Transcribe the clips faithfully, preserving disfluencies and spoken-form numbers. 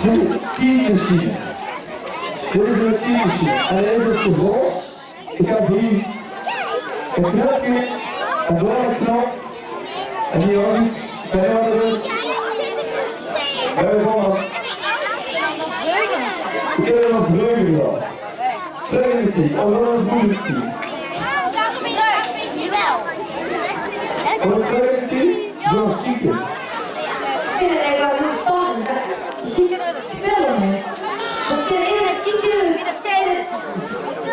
Dit is een tiedmachine. Dit is een tiedmachine. En hij is dus gevolgd. Ik heb hier een knopje, een blauwe knop. En hier ook iets. Bij jou dus. Bij jou. Ik heb er nog vreugde van. Vreugde die. Oh, dat is een moeilijk die. Wat vreugde die? Zoals zieken. Ik vind het eigenlijk wel heel spannend. Zieken. Filmen. Dat kan even kieken.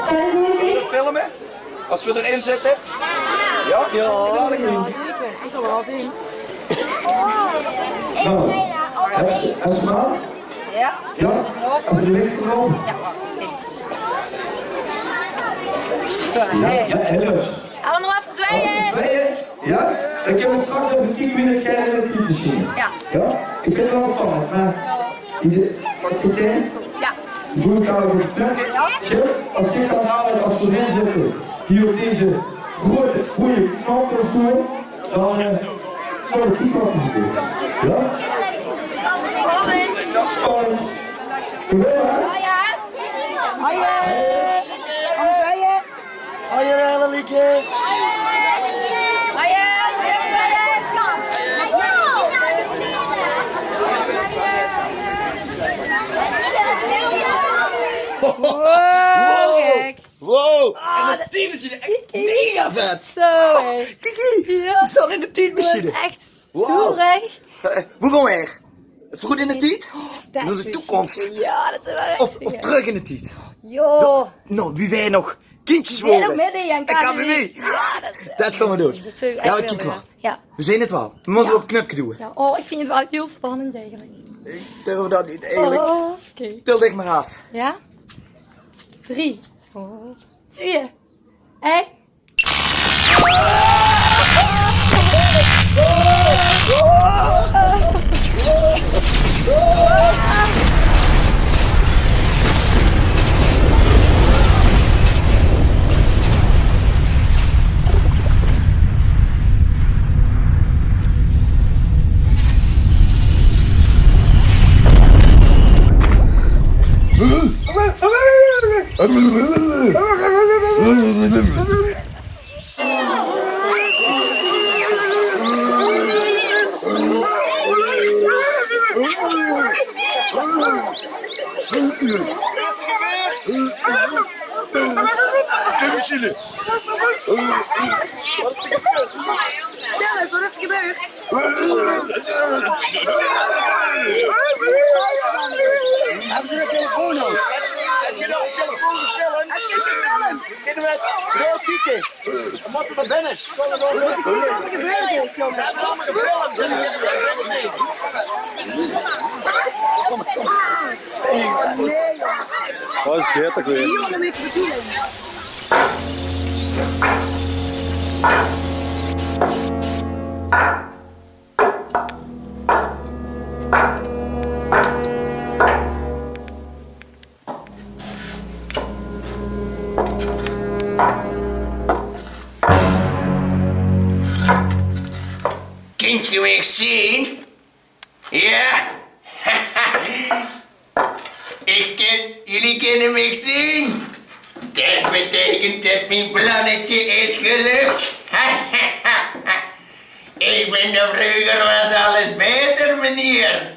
Kan ik nooit in? Filmen? Als we erin zitten? Ja? Ja. Nou, heb je, heb je maar? Ja? Ja? Heb je de licht erop? Ja, ja, heel leuk. Allemaal even zwaaien. Zwaaien? Ja? Dan kunnen we straks even tien minuten kijken in de tiedmachine. Ja. Ja? Ik vind het wel spannend, maar die, wat je denkt, ja. Moet ik daar op het knopje? Ja. Als ik dan dadelijk als we erin zitten, hier op deze grote, goede knop op doen, dan eh, zal ik die knop doen. Ja? Spannend. Spannend. Doe mee, hè? Ja, ja. Hoi, eh. Om zwaaien. Hoi, Lelieke. Wow, gek. Wow, en dat tiedmachine is echt mega vet. Zo, hè. Kiki, we staan in de tiedmachine. Echt zo gek. Eh, hoe gaan we hier? Vroeg in de tied? Naar de toekomst. Ja, dat is wel echt. Of, of terug in de tied? Ja. Nou, wie wij nog kindjes waren. K V W. Ja, dat, dat gaan we doen. Ja, we kieken wel. Ja. We zien het wel. We moeten op het knopje duwen. Ja. Oh, ik vind het wel heel spannend eigenlijk. Ik durf dat niet eigenlijk. Oh, oké. Til dich maar af. Ja? Drie, twee, één. Vertel eens, wat is er gebeurd? Hebben ze de telefoon ook? Heb je nog een telefoon besteld? Als je het bestelt. Kunnen we het doorkieken? We moeten naar binnen. Wat is er gebeurd, jongens? Wat is dit toch weer? Kint geer mich zeen? Ja? Ich kin, jullie kinne mich zeen. Det beteikent det mien plannetje is gelök. Ich bin de Vreuger was alles baeter meneer.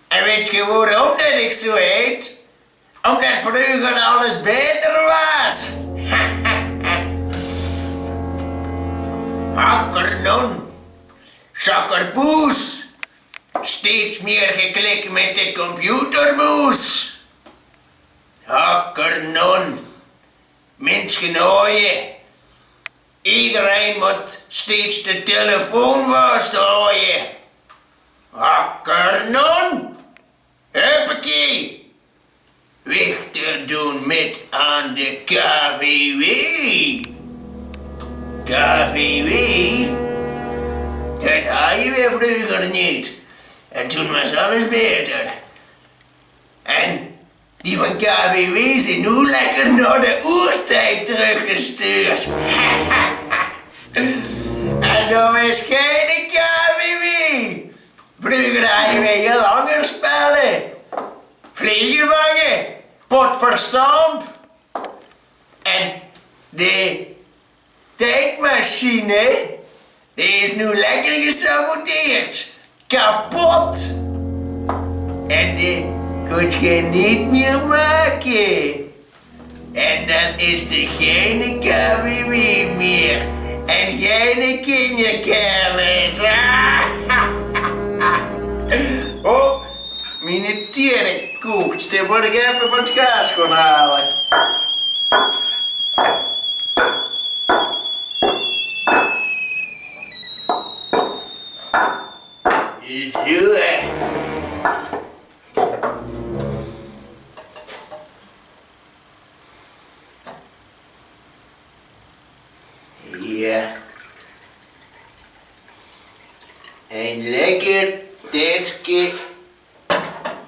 En wit geer waorom det ich zo heit? Omdat vreuger alles baeter was. Hakkernon, zakkerpoes, steeds mier geklik mit de computermoes. Hakkernon, mins genaaie, ederein mót steeds de telefoon vasthaoje. Hakkernon! Huppakee! Wichter doen mit aan de K V W. K V W? Det haje we vreuger neet. En toen was alles baeter. En die van K V W zeen noe lekker nao de oertied trökgestuurd. En dao is geine K V W. Vreuger haje we hiel anger spelle. pleeggevange, potverstaamp. En de tiedmachine, die is noe lekker gesaboteerd. Kapot. En die kunt ge neet mier make. En dan is d'r geine K V W mier. En geine kinjerkermis. Oh, miene tierenkoek. Die mot ik effe van 't gaas gaon hale. Is doe, hè. Hie. Ein lekker teske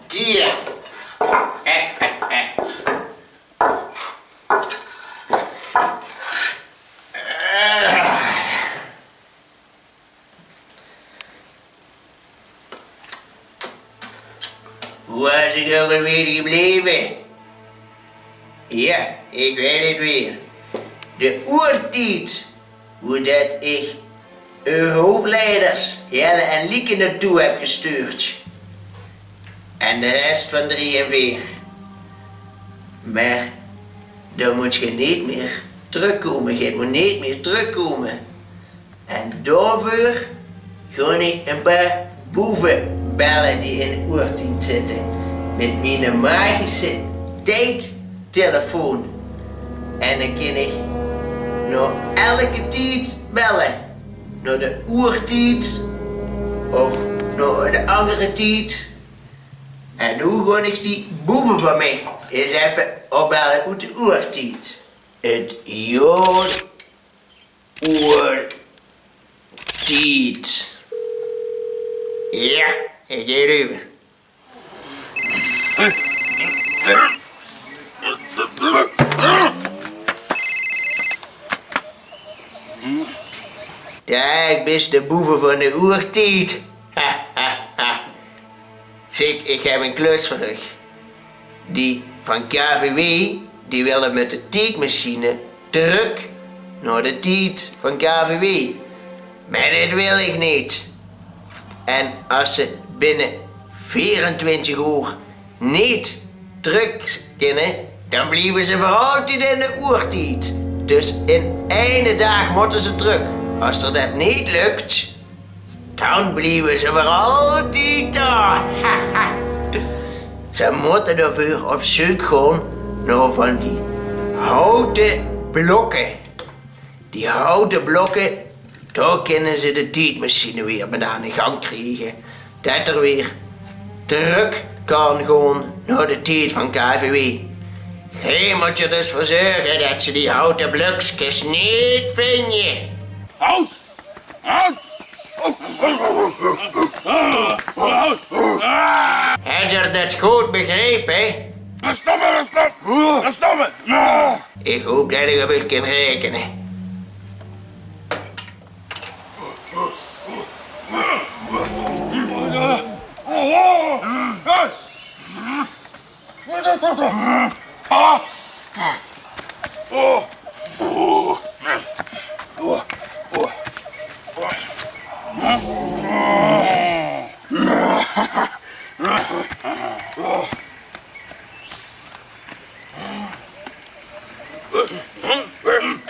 thee. Wo waas ik ouch alweer gebleve? Jao, ik weit 't weer. De oertied, wo det ik eur hoofleiders Jelle en Lieke naotoe heb gestuurd. En de res van drie en veer. Mer dan mot ge neet mier trökkómme. Ge mot neet mier trökkómme. En daoveur gaon ik ein paar boeve belle die in de oertied zitte. Mit miene magische tiedtelefoon. En dan kin ik nao elke tied belle. Nao de oertied of nao de anger tied. En noe gaon ik die boeve van mich ins effe opbelle oet de oertied. 't Jaor oertied. Jao, ik gaon euver. Daag, beste boeve van de oertied. Zeg, ik heb ein klus veur uch. Die van K V W, die wille mit de tiedmachine trök nao de tied van K V W. Mer det wil ik neet. En as ze binne veerentwintig oer neet trök kinne, dan blieve ze veur altied in de oertied. Dus in eine daag motte ze trök. As ze det neet lukt, dan blieve ze veur altied dao. Ze motte daoveur op zeuk gaon nao van die houte blokke. Die houte blokke, dao kinne ze de tiedmachine weer mit aan de gang kriege. Det er weer trök kan gaon nao de tied van K V W. Ge mot d'r dus veur zörge det ze die houte blökskes neet vinje. Hout! Hout! Haet geer det good begrepe? Verstomme, verstomme, verstomme! Ik hoop det ik op uch kin raekene.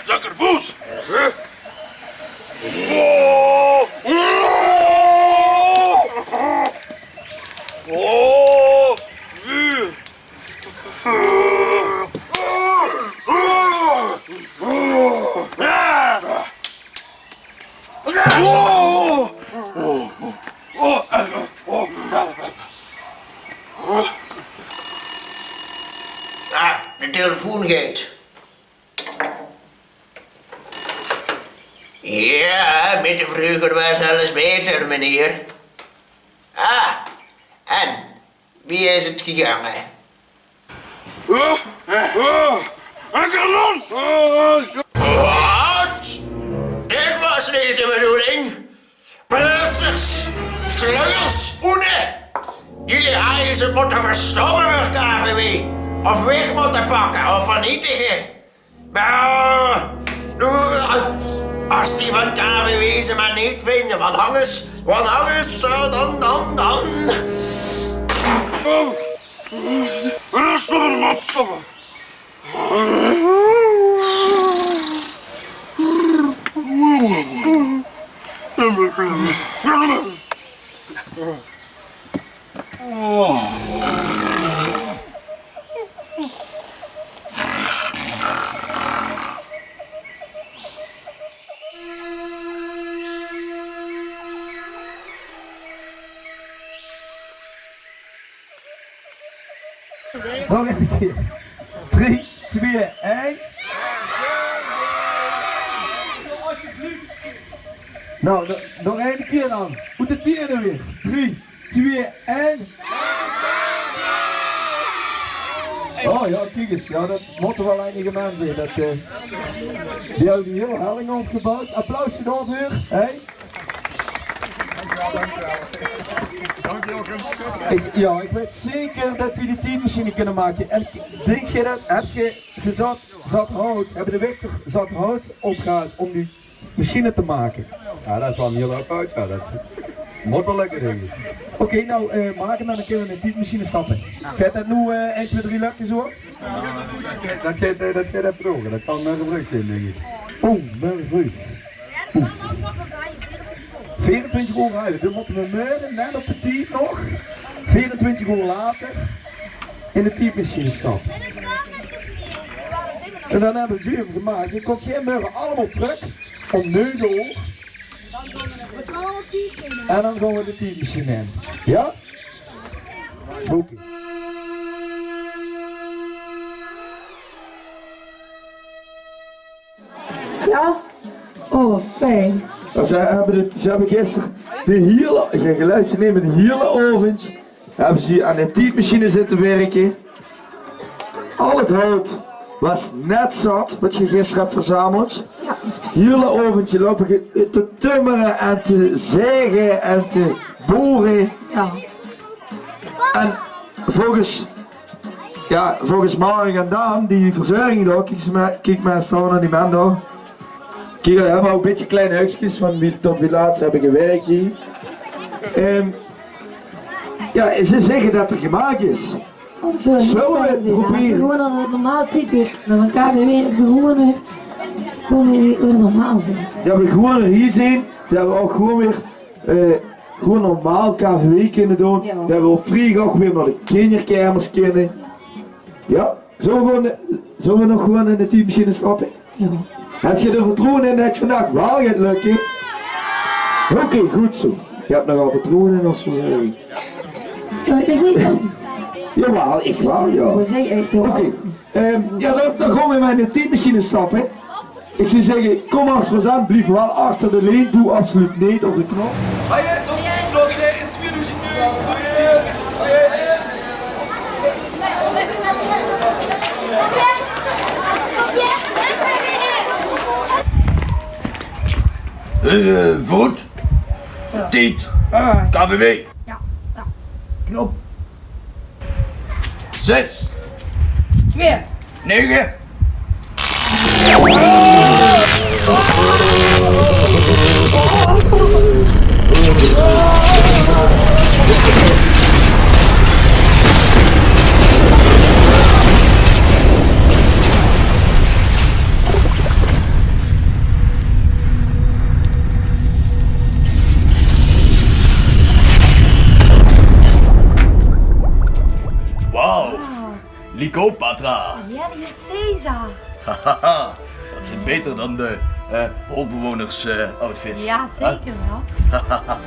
Zakkerboes! Ah, de telefoon geit. Jao, bitte vreuger waas alles baeter, meneer. Ah, en? Wie is 't gegange? Oh, oh, 'ne kanon! Wat? Dit waas neet de bedoeling. Pletsers, slungers, oene. Jullie hadden ze moeten verstoppen voor K V W. Of weg moeten pakken of vernietigen. Maar, eh, als die van K V W ze maar niet vinden, want anders, want anders, eh, dan, dan, dan. Oh, rustig, rustig. Nog eine kier. Drie, twee, ein. Nou, no-, nog eine kier dan. Oet de tiene weer. Drie, twee, ein. Oh ja, kiek ens. Ja, det mótte waal einige minse zeen. Det, eh, die höbbe die hiel helling opgebouwd. Applaus daoveur, hè? Ich, ja, ich weit zeker det die de tiedmachine kinne make. En dink geer det, höb geer gezat, zat hout, höbbe de Wigters zat hout opgehaold óm die machine te make? Ja, det is waal ein hiel hoop hout, ja. Det mót waal lekker, dink ich. Oké, nou, eh, maak 'm dan, dan kinne v'r in de tiedmachine stappe. Geit det noe, eh, ein, twee, drie lökke zo? Det geit, eh, det geit effe door. Det kan, eh, gebroek zeen, dink ich. Oh, mer vreug. Oeh. Veerentwintig oor huile. Dan mótte v'r morge net op de tied nog, veerentwintig oor later, in de tiedmachine stappe. En dan höbbe v'r 't gemaak. Dan kómp geer morge allemaol trök óm nege oor. En dan gaon v'r de tiedmachine in. Ja? Oké. Ja? Oh, fijn. Ze höbbe dit, ze höbbe gister de hiele, geer geluif ze neet, de hiele aovend höbbe ze aan de tiedmachine zitte wirke. Al 't hout waas net zat, wat geer gister höb verzameld. Ja, dat is precies. Hiele aovend geloupe ge-, te tummere en te zaege en te bore. Ja. En volges Ja, volges Mark en Daan, die verzörging dao, kiek mer, kiek mer ins dao nao die man dao. Kiek, die höbbe ouch e bietje klein huigskes van wie, tot wie laat ze höbbe gewirk hie. Ehm, ja, ze zègke det 'r gemaak is. Zölle v'r 't probere? Gewoon op 'n normaal tied, dan van K V W, det v'r gewoon weer, gewoon weer, weer normaal zeen. Det v'r gewoon hie zeen, det v'r ouch gewoon weer eh, gewoon normaal K V W kinne doon. Ja. Det v'r op vriedig ouch weer nao de kinjerkamer kinne. Ja? Zölle v'r gewoon, eh, zölle v'r nog gewoon in de tiedmachine stappe? Ja. Höb geer d'r vertroewe in det 't vandaag waal geit lökke? Oké, good zo. Geer höb nogal vertroewe in ós, eh. Ja, ich dink neet. Jawaal, ich waal, ja. Oké. Ehm, ja, dan, dan gaon v'r mer in de tiedmachine stappe. Ich zou zègke, kóm achter ós aan, blief waal achter de lien, doe absoluut neet op de knop. Haje, tot, tot, eh, in tweeduizend nege. Haje, haje. Eh, voet. Ja. Tied. Ah. K V W. Ja, ja. Knop. Zes. Twee. Nege. Wauw. Wauw. Lycopatra. Amelia Caesar. Hahaha, det zit baeter dan de, eh, hoofdbewoners, eh, outfit. Ja, zeker wel. Ja.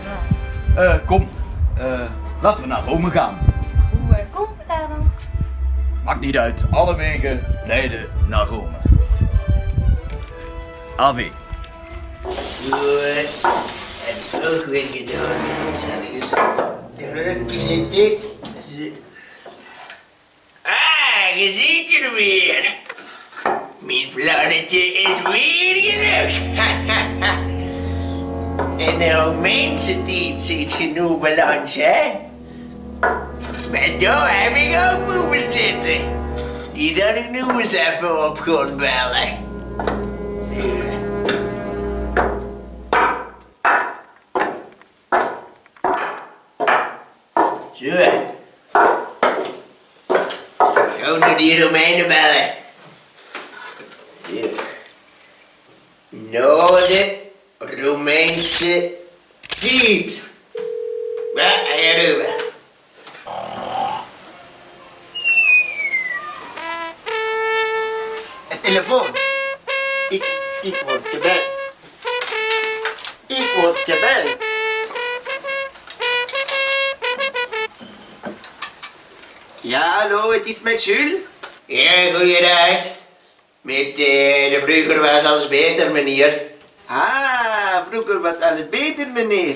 Eh, kom, eh, laten we naar Rome gaan. Hoe, eh, komen we daar dan? Maakt niet uit, alle wegen leiden naar Rome. A V. Good. En ook weer gedaan. Zal ik eens druk zitten? Ah, geer zeet 'r weer. Mien plannetje is weer gelök. In de Romeinse tied zeet geer noe beland, hè? Mer dao höb ich ouch mótte zitte. Die zal ich noe ins effe op gaon belle. Zo. Gaon v'r die Romeine belle. Zo. Nao de Romeinse tied. Jao, hie höbbe v'r. De telefoon. Ich, ich word gebeld. Ich word gebeld. Jao, hallo, het is met Jules. Jao, goojendaag. Mit, eh, de Vroeger was alles beter, meneer. Ah, vroeger was alles beter, meneer.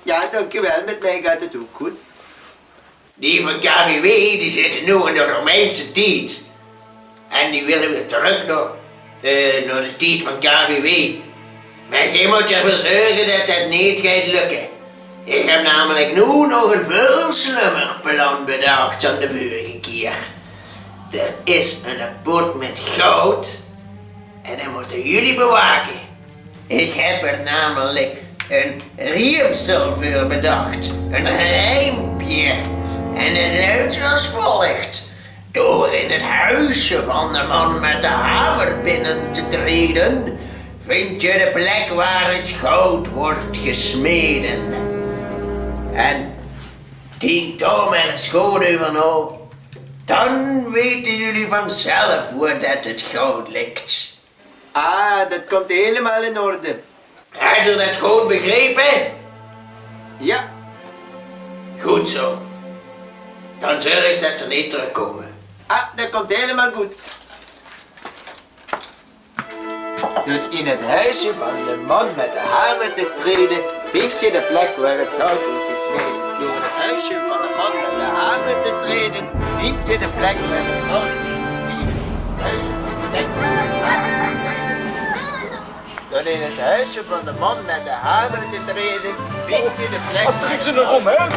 Ja, dank u wel, met mij gaat het ook goed. Die van K V W, die zitte noe in de Romeinse tied. En die wille weer trök nao, eh, nao de tied van K V W. Mer geer mót d'rveur zörge det det neet geit lökke. Ich höb namelik noe nog ein väöl slummer plan bedach dan de vörige kier. D'r is ein poort mit goud en die mótte geer bewake. Ich höb d'r namelik ein riemsel veur bedach, ein riempje. En det luidt es volgt. Door in het huisje van de man met de hamer binnen te treden, vind je de plek waar het goud wordt gesmeden. En dink dao mer ins good euver nao. Dan weten jullie vanzelf wo det het goud ligt. Ah, dat komt helemaal in orde. Hebt u dat goed begrepen? Ja. Goed zo. Dan zorg dat ze niet terugkomen. Ah, dat komt helemaal goed. Door in het huisje van de man met de hamer te treden, vind je de plek waar het goud wordt gesmeden. Door in het huisje van de man met de hamer te treden, vind je de plek waar het goud wordt gesmeden. Door in het huisje van de man met de hamer te treden, vind je de plek. Asterix en de Romein.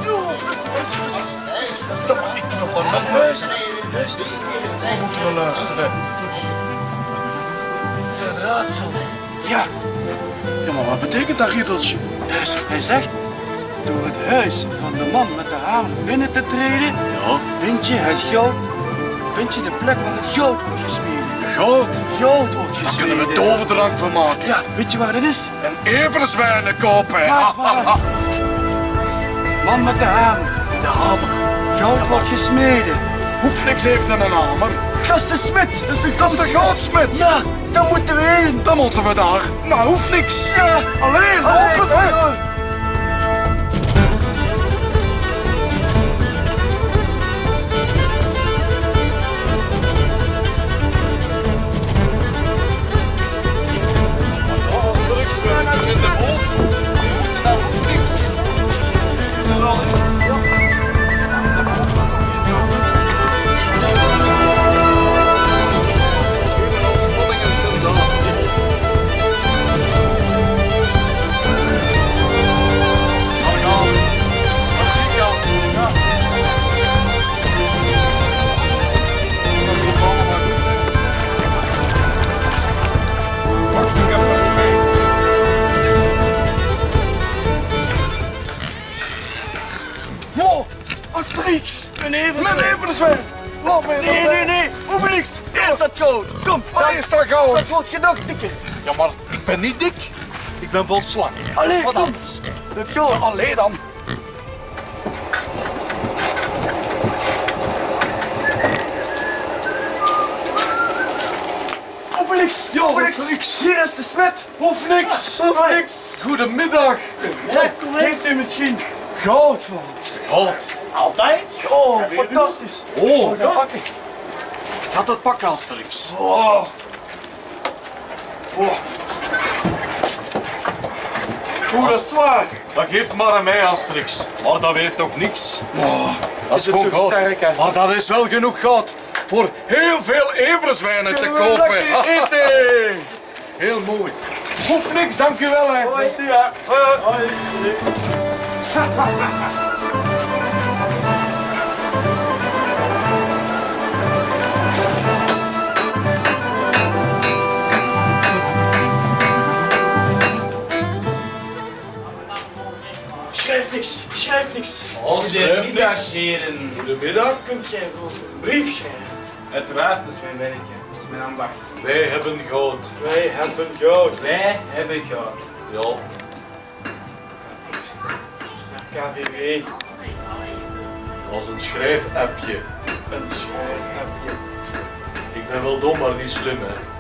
Stop, ik nog maar luisteren. Luister. We moeten wel luisteren. Een raadsel. Ja. Ja, maar wat betekent dat riddeltje? Luister, hij zegt: door het huis van de man met de hamer binnen te treden, ja, vind je het goud, vind je de plek waar het goud wordt gesmeden. Goud? Goud wordt gesmeden. Daar kunnen we toverdrank van maken. Ja, weet je waar dat is? En everzwijnen kopen. Wacht, wacht, wacht. Man met de hamer. De hamer. Goud wordt gesmeden. Hoeft niks even een hamer. Dat is de smid. Dat is de, dat is de goodsmid. Ja. Dan moeten we heen. Dan moeten we daar. Nou, hoeft niks. Ja. Alleen, alleen, open, hè. Oh, Asterix, we hebben in de boot. We moeten naar Hoefniks. Ontspanning en sensatie. Wow, Asterix! Een everzwijn! Een everzwijn! Laat mij... Nee, nee, nee! Obelix! Eerst dat goud! Kom! Waar is dat goud? Dat wordt je nog dikker! Ja, maar ik ben niet dik. Ik ben vol slang. Allee, dat is wat anders. Dat goud! Ja, allee dan. Obelix! Ja, Obelix! Asterix! Hier is de smid! Hoeft niks! Hoeft niks! Goedemiddag! Heeft u misschien goud voor ons? Goud? Altijd! Oh, fantastisch! Oh, dat pak ik. Gaat dat pakken, Asterix? Oh. Oh. Oeh, dat is zwaar. Dat geeft maar aan mij, Asterix. Maar dat weegt toch niks? Oh, dat is gewoon goud. Maar dat is wel genoeg goud voor heel veel everzwijnen te kopen. Kunnen we lekker eten. Heel mooi. Hoeft niks, dank u wel, hè. Hoi. Ja. Hoi. Sjrijf niks, sjrijf niks. Oh, sjrijf niks. Goedemiddag, heren. Goedemiddag. Kunt gij voor ons een brief schrijven? Uiteraard, dat is mijn werk, hè. Dat is mijn ambacht. Wij hebben goud. Wij hebben goud. Wij hebben goud. Ja. Naar K V W. Als een schrijfappje. Een schrijfappje. Ik ben wel dom, maar niet slim, hè.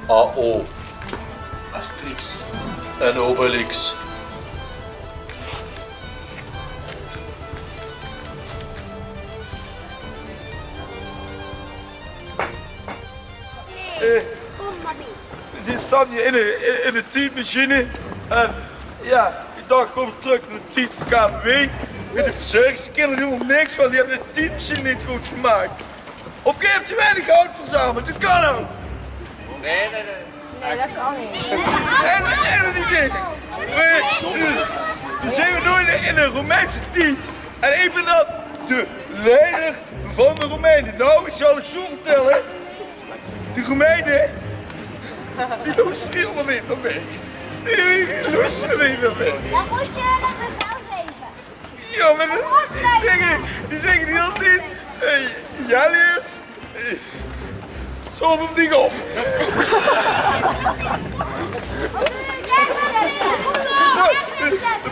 A O. Asterix. En Obelix. Eh, dit stap je in de, in de tiedmachine. En ja, ik dacht, kom terug naar de tied van K V W. Met de verzorgers, die kennen er helemaal niks van. Die hebben de tiedmachine niet goed gemaakt. Of je hebt te weinig hout verzameld, dat kan ook. Nee, nee, nee. Nee, dat kan niet. En, en die ding. We, we zijn nu in de, in de Romeinse tied. En ik ben dan de leider van de Romeinen. Nou, ik zal het zo vertellen. Die Romeinen, die loesteren helemaal niet naar mij. Die, die loesteren niet naar mij. Dan moet je een bevel geven. Ja, maar die zeggen, die zeggen de hele tijd: "Hey, Jalius, hey, zoom hem niet op." Dan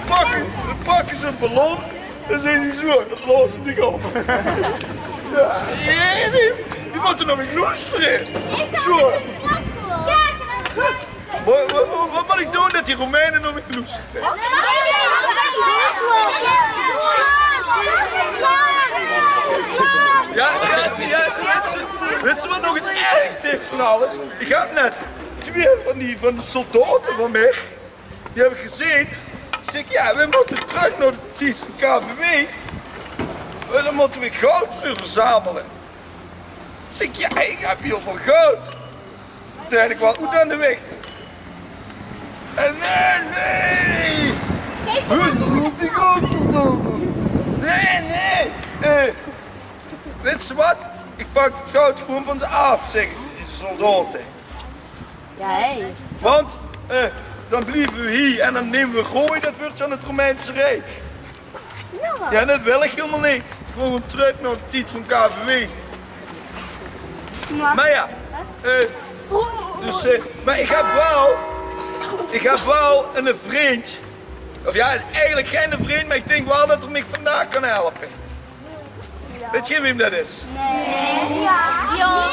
pakken, dan pakken ze een ballon en zeggen ze: "Zo, dan blaos hem niet op." Ja, die, die moeten nog niet loesteren. Zo. Wat, wat, wat, wat moet ik doen dat die Romeinen nog niet loesteren? Ja, ja, ja, weet je, weet je wat nog het ergste is van alles? Ik had net twee van die, van die soldaten van mij, die heb ik gezien. Ik zeg: "Ja, we moeten terug naar de tied van K V W. Dan moeten we goud weer verzamelen." Ik zeg: "Ja, ik heb heel veel goud." Toen ik wel goed aan de weg. En nee, nee! Hoe moet ik ook niet doen? Nee, nee! Eh, weet je wat? Ik pak het goud gewoon van ze af, zeggen ze, die soldaten. Ja, hè? Want, eh, dan blijven we hier en dan nemen we Gooi, dat wordt van het Romeinse Rijk. Ja, dat wil ik helemaal niet. Ik wil gewoon terug naar de tied van K V W. Maar ja, eh, dus, eh, maar ik heb wel, ik heb wel een vriend. Of ja, eigenlijk geen vriend, maar ik denk wel dat hij mij vandaag kan helpen. Weet je wie dat is? Nee. Ja. Ja.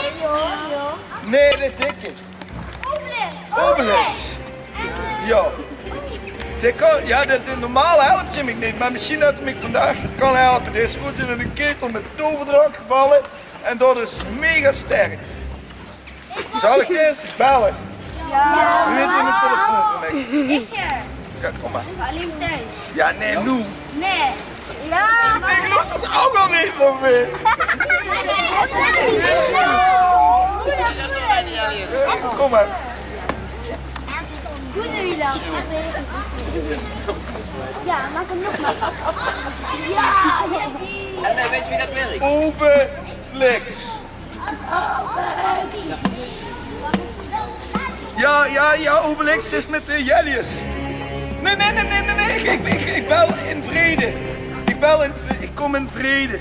Nee, dat denk ik. Obelix. Obelix. Ja. Die kan, ja, de, de, normaal helpt hij mij niet, maar misschien dat hij mij vandaag kan helpen. Die is goed in een ketel met toverdrank gevallen en dat is mega sterk. Zal ik eerst bellen? Ja. Wie weet in de telefoon van mij? Ik, eh, Ja, kom maar. Alleen thuis. Ja, nee, nu. Nee. Ja. Ik denk, los dat ook al niet van mij. Kom maar. Doe nu dan. Ja, maak hem nog maar. Ja, ja. En, eh, weet je wie dat werkt? Obelix. Ja, ja, ja, Obelix is met de Jellius. Nee, nee, nee, nee, nee, nee. Ik, ik, ik, ik bel in vrede. Ik bel in, ik kom in vrede.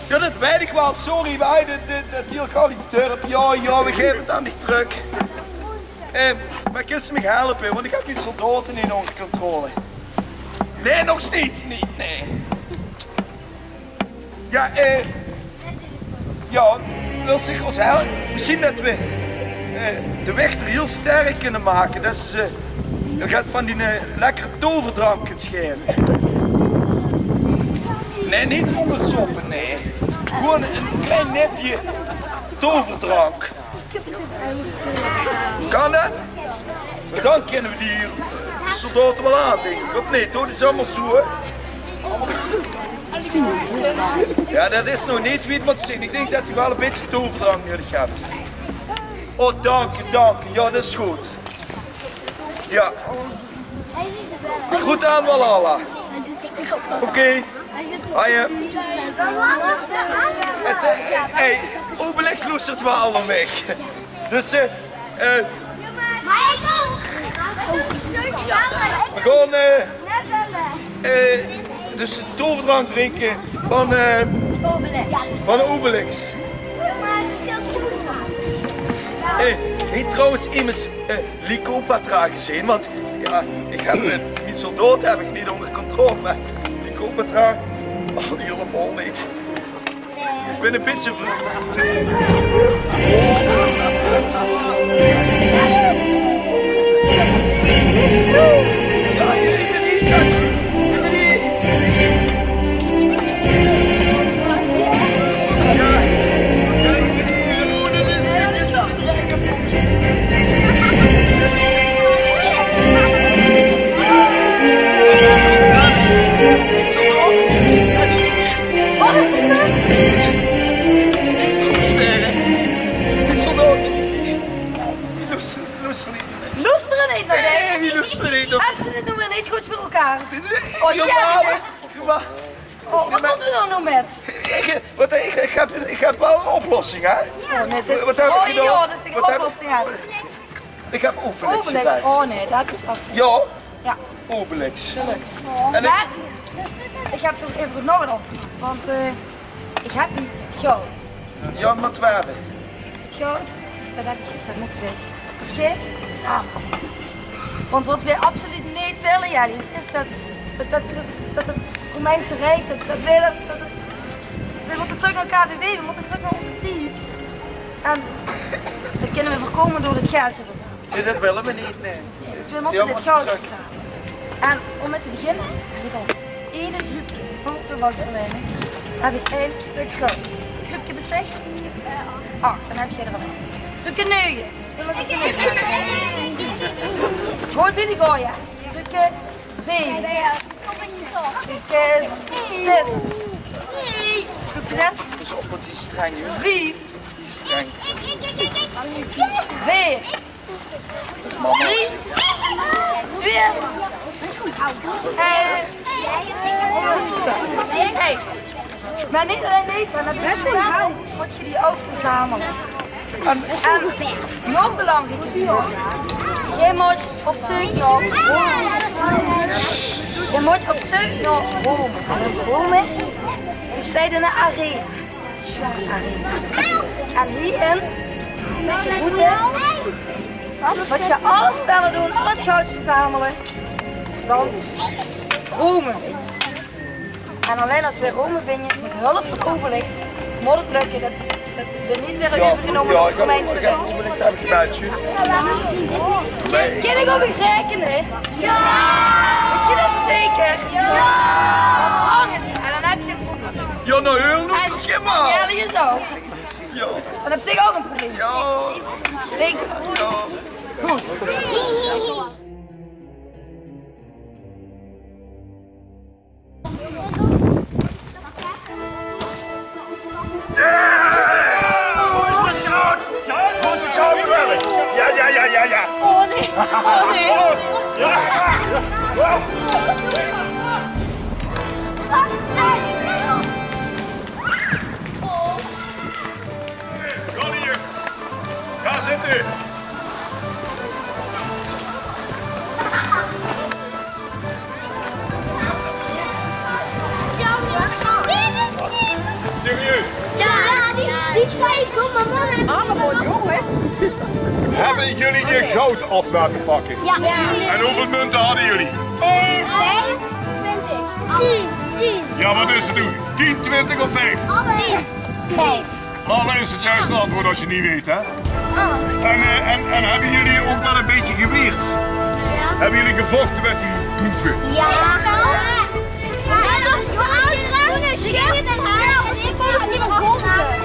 Ja, dat weet ik wel. Sorry, wij, dat, dat, dat hield ik al iets terp. Ja, ja, we geven het aan dich terug. Eh, maar kan ze mij helpen? Want ik heb die soldaten in onze controle. Nee, nog steeds niet, nee. Ja, eh, ja, wil zich ons helpen? Misschien dat we, eh, de weg er heel sterk kunnen maken. Dat ze, ze gaat van die, eh, lekkere toverdrank kunnen schrijven. Nee, niet onderzoppen, nee. Gewoon een klein nepje toverdrank. Kan dat? Dan kunnen we die, die soldaten wel aan, denk ik. Of niet? Hoor, die zijn allemaal zo, hè? Ja, det is nog neet wie 't mót zeen. Ich dink det hae waal ein bietje toverdrang nuuedig haet. Oh, dank uch, dank uch. Ja, det is good. Ja. Groet aan Walhalla. Oké. Haje. Het, eh, hey, Obelix loestert waal nao mich. Dus, eh, eh, we gaon, eh, eh, dus de toverdrank drinke van, eh, van Obelix. Eh, haet trouwens emes, eh, Lycopatra gezeen? Want, ja, ich höb, eh, mien soldaot höb ich neet ónger controle, mer Lycopatra al hielemaol neet. Ich bön ein bietje ver- Wat is dit? Loestere neet nao dich. Höbs se 't noe weer neet good veur elkaar? Oh, jao. Oh, wat mótte we dao noe mit? Ich, wat, ich, ich höb, ich höb waal ein oplossing, hè? Oh, nae, det is, wat höb ich gedaon? Jao, det is ein oplossing, hè. Ich höb Obelix. Oh, nae, det is waal fijn. Jao. Jao. Obelix. Gelök. En ich höb toch effe nog ein oplossing. Want, eh, ich höb hie goud. Jao, mer twieë. Het goud, det höb ich, det mótte we, oké? Same. Want wat we absoluut neet wille, ja, is, is det, det, det, det het Romeinse Riek, det, det we det, det het, we mótte trök nao K V W, we mótte trök nao ózze tied. En det kinne we veurkómme door dit geldje te verzamele. Nae, det wille we neet, nae. Dus we mótte dit goud verzamele. En óm mit te beginne höb ich al eder gruupke, Pogge van Verleiding, höb ich ein stök goud. Gruupke besteit? Ach, dan höb ich d'r al ein. Gruupke nege. Gruupke zeve. Gruupke zes. Gruupke zes. Pas op, want die is streng, hè? Vief. Die is streng. Veer. Drie. Twieë. Eh. Hey. Mer neet allein deze, mer de beste waal mót geer die ouch verzamele. En, en nog belangriker is nog, geer mót op zeuk nao, geer mót op zeuk nao Rome. En in Rome, dao steit 'n arena. Zwaor arena. En hie-in mót geer boete, mót geer alle spelle doon, al 't goud verzamele. Dan Rome. En allein es we Rome vinje, mit hulp van Obelix, mót 't lökke det, det we neet waere euvergenómme door 't Romeinse Riek. Jao, jao, jao, Obelix höb ich gebeld, zjus. Kin, kin ich op uch raekene? Jao! Wèt geer det zeker? Jao! Want angers, en dan höb geer ein probleem. Jao, noe, heur, noe, en, zjus, geer mer. Jao, det is ouch. Jao. Dan höb ich ouch ein probleem. Jao. Dink. Jao. Good. Jao, jao, jao, jao, jao. Oh nae. Oh nae. Jao, jao. Gaon zitte. Serieus? Jao, die, die twee, kom mer, man. Allemaol jóng, hè? Höbbe geer hie goud aaf laote pakke? Jao. En wieväöl munte hadde geer? Eh, vief, twintig. Tien, tien. Jao, wat is 't noe? Tien, twintig of vief? Tien. Vief. Mer allein is 't juiste antjwoord es se 't neet wits, hè? Oh. En, eh, en, en höbbe geer ouch waal ein bietje geweerd? Jao. Höbbe geer gevochte mit die boeve? Jao.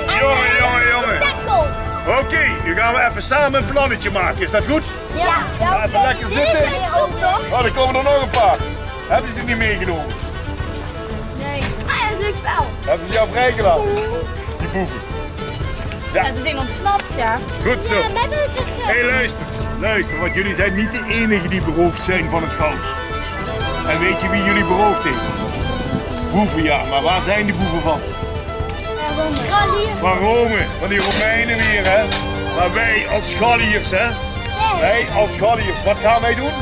Jao, jao, jao. Oké, noe gaon we effe same ein plannetje make. Is det good? Jao. Gaon we effe lekker zitte. Jao, dan kómme d'r nog ein paar. Höbbe ze die mitgenómme? Nae. Höbbe ze jou vrijgelaten? Die boeven. Ja. Ja, ze zeen ontsnapt, ja. Goed zo. Ja, met onze geld. Hé, luister. Luister, want jullie zijn niet de enigen die beroofd zijn van het goud. En weet je wie jullie beroofd heeft? Boeven, ja. Maar waar zijn die boeven van? Van Rome. Van die Romeinen weer, hè? Maar wij als Galliërs, hè? Wij als Galliërs, wat gaan wij doen?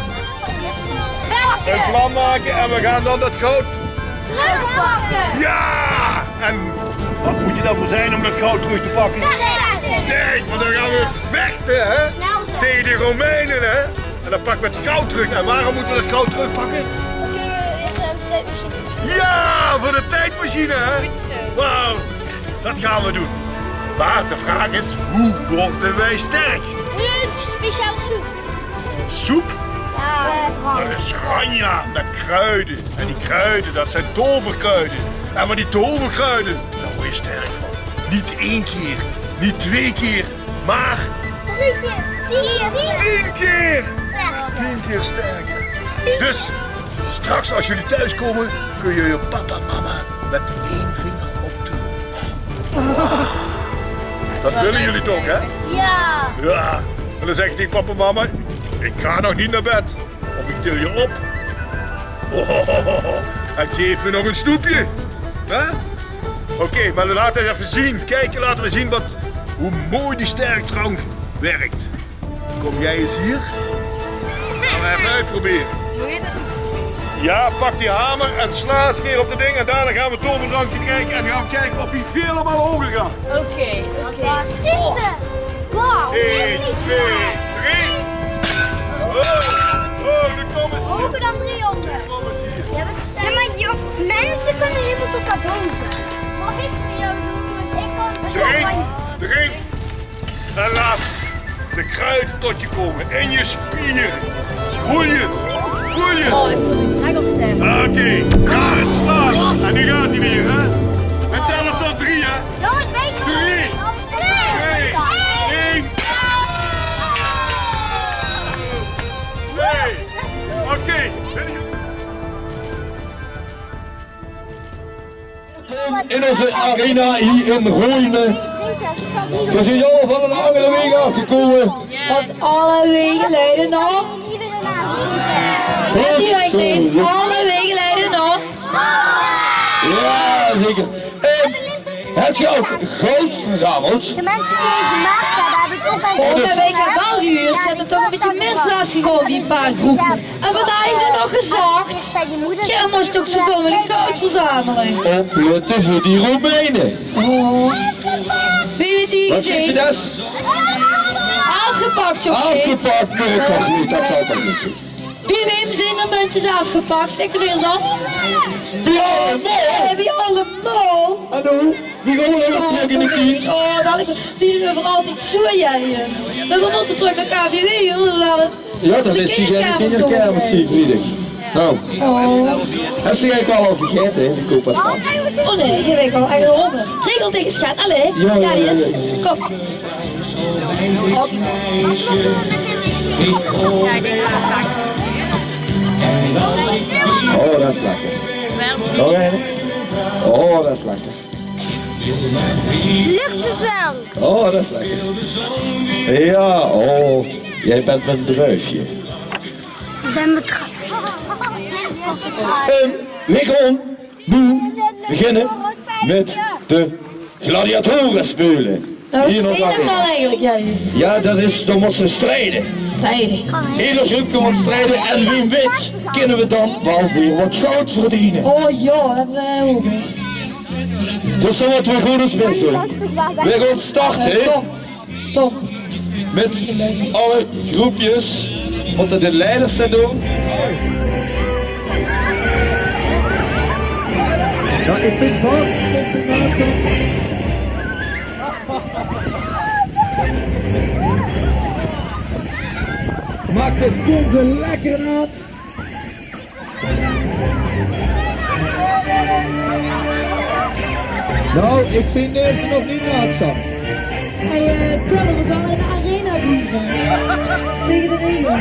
Een plan maken en we gaan dan dat goud terugpakken. Ja! En wat moet je dan voor zijn om dat goud terug te pakken? Sterk! Sterk, want dan gaan we vechten, hè? Tegen die Romeinen, hè? En dan pakken we het goud terug. En waarom moeten we dat goud terugpakken? Ja, voor de tijdmachine, hè? Wauw, dat gaan we doen. Maar de vraag is, hoe worden wij sterk? Speciaal soep. Soep? Ja. Dat is ranja met kruiden. En die kruiden, dat zijn toverkruiden. En van die toverkruiden, daar word je sterk van. Niet één keer, niet twee keer, maar drie keer. Tien keer. Tien keer. Tien keer sterker. Dus straks als jullie thuiskomen, kun je je papa en mama met één vinger optillen. Dat willen jullie toch, hè? Ja. Ja. En dan zeg ik tegen papa en mama: "Ik ga nog niet naar bed. Of ik til je op. En geef me nog een snoepje." Hè? Oké, maar laten we even zien. Kijk, laten we zien wat, hoe mooi die sterkdrank werkt. Kom jij eens hier. Gaan we even uitproberen. Hoe heet dat? Ja, pak die hamer en sla eens een keer op de ding. En daarna gaan we het toverdrankje kijken en gaan we kijken of hij vele malen hoger gaat. Oké, oké. Wow. Eén, twee, drie. Oh, oh, nu komen ze. Hoger dan driehonderd. Nu komen ze hier. Ja, maar joh, mensen kunnen helemaal tot daarboven. Mag ik voor jou doen? Want ik kan... Drink, drink. En laat de kruiden tot je komen. In je spieren. Voel je het? Voel je het? Oh, ik voel iets lekkers, hè. Oké, daar is slaag. En nu gaat hij weer, hè? We tellen tot drie, hè? Ja, ik weet het. Drie. Twee. Eén. Twee. Oké. In onze arena hier in Roeine. We zien jou van een angele weeg aafgekómme. Want alle wege leide nao... Alle wege leide nao... Ja, zeker. Eh, hebt u ook goud verzameld? De mensen die het gemaakt hebben, heb ik ook al... Oh, dat heb ik wel gehuurd. Ze hadden toch een beetje mis laatst gewoon, die paar groepen. En wat had je nog gezag? Geer mós toch zoväöl meugelik goud verzamele. Opletten veur die Romeine. Oh. Wie weet die... Wat zit ze das? Aafgepak, joh. Aafgepak, nee, toch niet. Dat zal toch niet zo. Wie weet zien de muntjes aafgepak? Stik er weer eens af. Wie allemaal. Wie allemaal. Hallo. Wie gewoon nog trekken in de kies. Oh, dat ik die veural altied zoe jellies. Maar we moeten terug naar K V W, hoor. We hadden... Ja, dat is die kinderkermis, zie ik. Nou, heb ze eigenlijk wel al gegeten, hè? Ik hoop het wel. Oh nee, ik heb wel echt honger. Regel tegen schat, allee. Ja, ja, ja, ja. Kom. Oh, dat is lekker. Nog een? Oh, dat is lekker. Lukt dus wel. Oh, dat is lekker. Ja, oh, jij bent mijn druifje. Ik ben bedruifd. En we gaan nu beginnen met de gladiatoren spelen. Wat is dat dan eigenlijk, Jellies? Ja, dat is, dan moeten ze strijden. Strijden. Ieder groepje moet strijden en wie wint, kunnen we dan wel weer wat goud verdienen. Oh ja, dat hebben we ook. Dus dan moeten we goed ons best doen. We gaan starten. Top. Top. Met alle groepjes moeten de leiders dat doen. Ja, ik vind wel. Maak de spoel lekker aan. Nou, ik vind deze nog niet raadzaam. Hey, eh, Tille, we zouden in de arena blijven. Tegen de regen.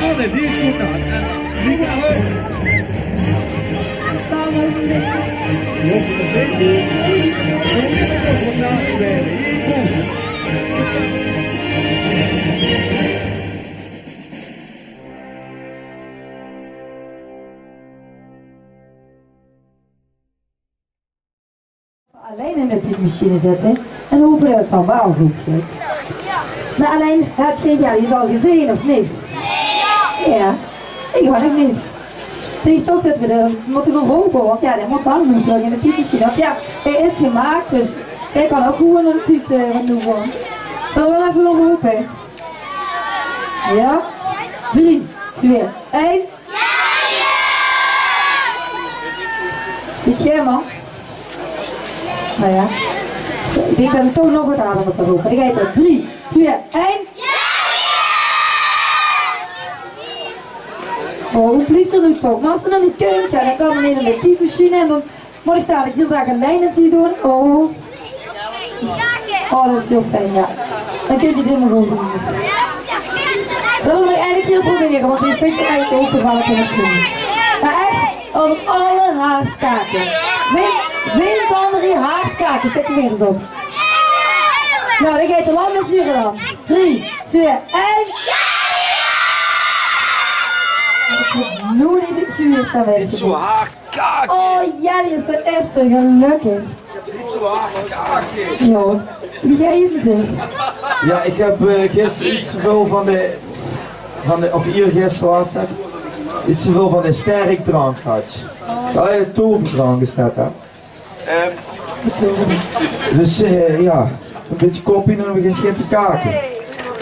Oh nee, die is goed aan. En die gaat hoog. Samen. Allein in de tiedmachine zitte en hope det 't dan waal good geit. Mer allein, höb geer Jellius al gezeen, of neet? Jao, ich ouch nog neet. Ich dach det v'r d'r mótte gaon rope, want jao, dae mót waal noe trök in de tiedmachine. Want jao, hae is gemaak, dus hae kan ouch gewoon nao de tied, eh, van noe gaon. Zölle v'r 'm effe gaon rope? Jao? Drie, twee, ein. Zit geer, man? Noe jao. Ich dink det v'r toch nog get harder mótte rope. Dan geit 't. Drie, twee, ein. Oh, wo blief 'r noe toch? Mer es 'r dan neet kump, jao, dan kan 'r neet in de tiedmachine en dan mót ich dalik de hiel daag allein 't hie doon. Oh. Oh, det is hiel fijn, jao. Dan kint geer dit mer good doon. Zölle v'r nog eine kier probere, want ich vinj 't eigelik ouch te gevaorlik óm te doon. Mer ech, op alle haardkake. Win, win kan d'r hie haardkake, zèt de vingers op. Noe, dan geit de lam in zure das. Drie, twee, ein. Ich höb nog noeit 't gehuurd, det weit ich neet. Zoe haard. Kake. Oh, Jellius, waat is 'r gelökkig. Jao, wie geit 't? Jao, ich höb, eh, gister get te väöl van de, van de, of iergister waas det, get te väöl van de sterkdrank gehad. Jao, jao, toverdrank is det, hè. Dus, eh, jao, e bietje koppien en dan begins se te kake.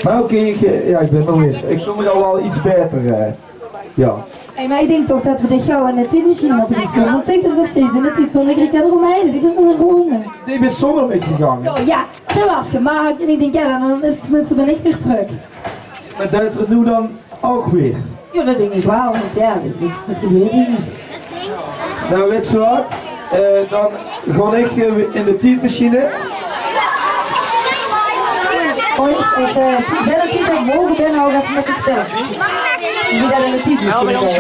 Mer oké, ich, eh, jao, ich bön d'r weer. Ich veul mich al waal get baeter, eh. Jao. Hey, mer ich dink toch det v'r dich gaw in de tiedmachine mótte stoppe. Want doe bis nog steeds in de tied van de Grieke en de Romeine. Doe bis nog in Rome. Doe bis zónger mich gegange. Jao, jao, det waas gemaak. En ich dink, jao, dan is 't tenminste, bön ich weer trök. Mer deit 'r 't noe dan ouch weer? Jao, det dink ich waal. Want jao, det is niks mit de wereld. Noe, wèt geer waat? Eh, dan gaon ich, eh, in de tiedmachine. Jonges, es, eh, geer de tied nog moge, dan ouch effe mit de film. Wie det in de tiedmachine geit.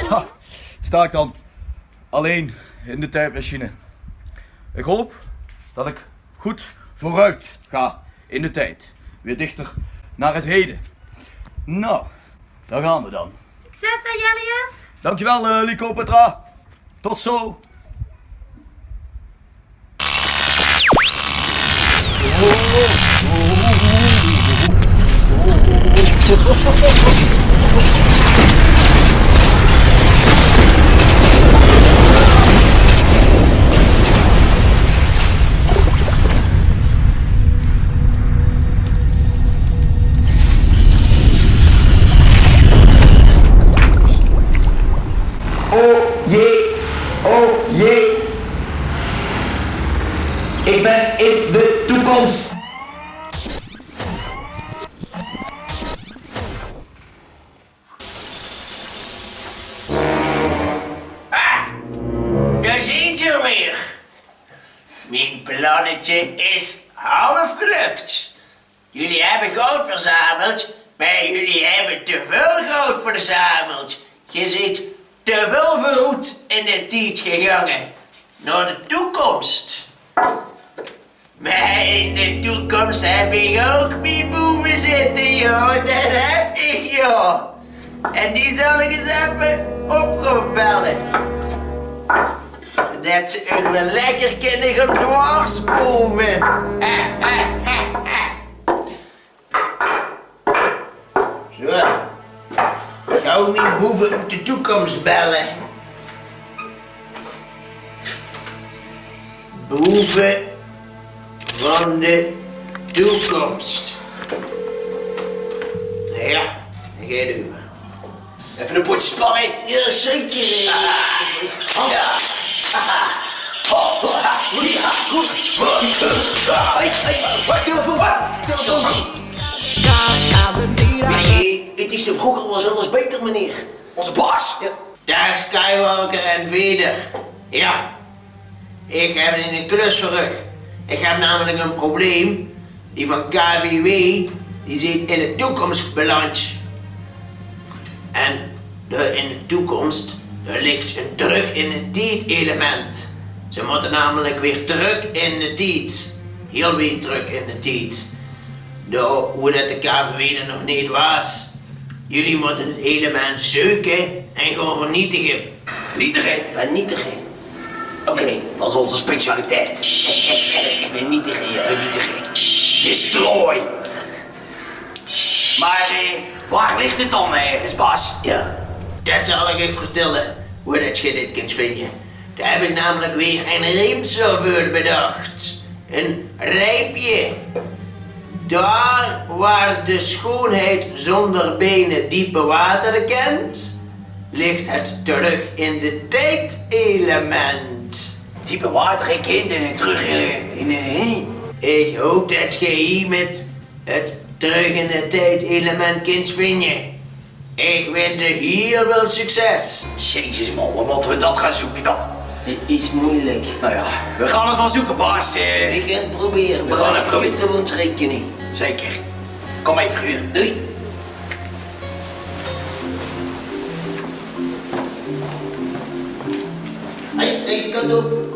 Ha, sta ik dan. Allein in de tijdmachine. Ik hoop dat ik goed vooruit ga in de tijd. Weer dichter naar het heden. Nou, daar gaan we dan. Succes, hè, Jellius. Dankjewel, eh, Lycopetra. Tot zo. Oh jee, oh jee. Ik ben in de toekomst. Ah, daar zijn ze weer. Mijn plannetje is half gelukt. Jullie hebben goud verzameld, maar jullie hebben te veel goud verzameld. Je zit te veel vooruit in de tijd gegangen. Naar de toekomst. Maar in de toekomst heb ik ook mijn boeven zitten, joh. Dat heb ik, joh. En die zal ik eens even op gaan bellen. Dat ze ook wel lekker kunnen gaan dwarsbomen. Zo. Gauw mijn boeven uit de toekomst bellen. Boeven van de toekomst. Ja, dan gaat het over. Even een potje sparren. Jazeker. Ah. Ja. Ho, ho, ha, hi, ha, ho. Hey, hey, telefoon, telefoon. Nee, het is toch vroeger was alles beter, meneer. Onze baas. Ja. Dag Skywalker en Vader. Ja, ik heb een klus voor u. Ich höb namelik ein probleem. Die van K V W, die zeen in de toekoms beland. En de, in de toekoms, dao lik ein trök in de tied element. Ze mótte namelik weer trök in de tied. Hiel weer trök in de tied. Dao, wie det de K V W d'r nog neet waas. Jullie mótte het element zeuke en gewoon vernietige. Vernietige? Vernietige. Oké, dat is onze specialiteit. Vernietige, ja. Vernietige. Destroy. Maar, eh, waar ligt het dan ergens, Bas? Ja, det zal ich uch vertelle, wie det ge dit kint vinje. Dao höb ich namelik weer ein riemsel veur bedach. Ein riemke. Daar waar de schoonheid zonder benen diepe wateren kent, ligt het terug in de tijd element. Diepe wateren kent en terug in, in, in. Ich hoop det ge hie mit het terug in de tijd element kint vinje. Ich wins uch hiel väöl succes. Jezus man, waar moeten we dat gaan zoeken dan? Het is moeilijk. Nou ja, we gaan het wel zoeken, Bas. Eh, ik ga het proberen, Bas. We gaan het proberen. Je kunt op ons rekenen. Zeker. Kom even hier. Doei. Hey, deze kant op.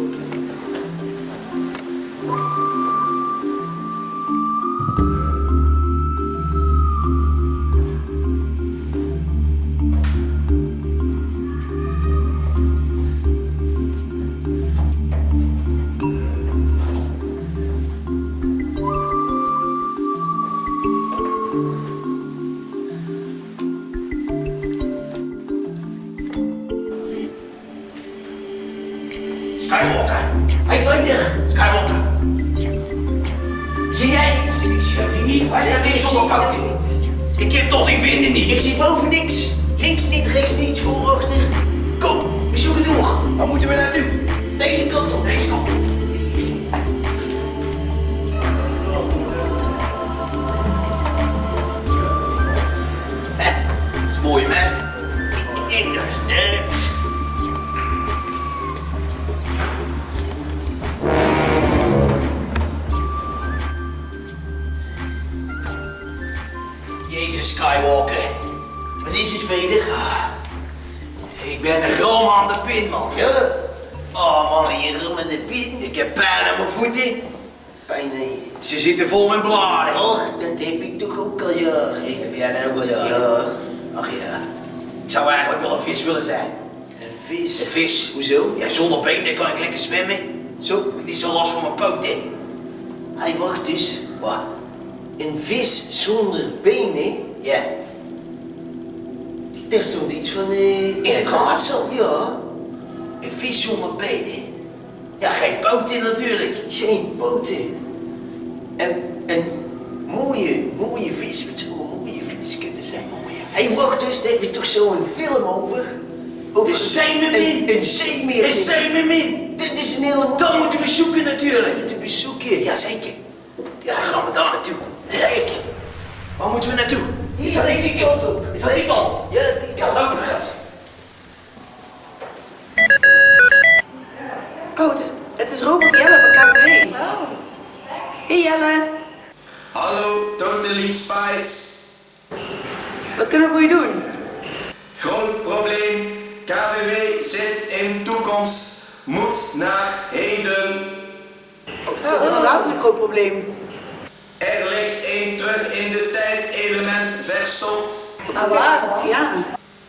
Skywalker. Hey, Vader. Skywalker. Zie jij iets? Ik zie dat ding niet. Waar is dat ding zonder poten? Ik heb toch die vinden niet. Ik zie boven niks. Links niet, rechts niet, voor, achter. Kom, we zoeken door. Waar moeten we naartoe? Deze kant op. Deze kant op. Hè, dat is mooi, hè? Inderdaad. Jezus, Skywalker. Wat is het, Vader? Ah, ik ben ram aan de pin, man. Ja? Oh, man. Ben je ram aan de pin? Ik heb pijn aan mijn voeten. Pijn, hè? Ze zitten vol met bladen. Och, det höb ich toch ouch al jaore. Höb jij det ouch al jaore? Ja. Ach ja. Ik zou eigenlijk wel een vis willen zijn. Een vis? Een vis. Hoezo? Ja, zonder benen kan ik lekker zwemmen. Zo. Niet zo last van mijn poten. Hey, wacht eens. Wat? Een vis zonder benen? Ja. Daar stond iets van, eh, in het raadsel? Ja. Een vis zonder benen? Ja, geen poten natuurlijk. Geen poten. En, en mooie, mooie vis. Wat zou een mooie vis kunnen zijn? Mooie vis. Hey, wacht eens, daar heb je toch zo'n film over? Over een zeemermin. Een, een zeemermin. Een zeemermin. Dit is een hele mooie. Dan moeten we zoeken natuurlijk. Dan moeten we zoeken. Jazeker. Ja, dan gaan we daar naartoe. Direct. Waar moeten we naartoe? Hier, die kant op. Is dat die kant? Ja, die kant. Ja, lopen we. Oh, het is, het is robot Jelle van K V W. Oh. Hey Jelle. Hallo, Totally Spies. Wat kunnen we voor je doen? Groot probleem. K V W zit in toekomst. Moet naar heden. Oh, dat is een groot probleem. Er ligt een terug in de tijd element verstopt. Ah, waar? Ja.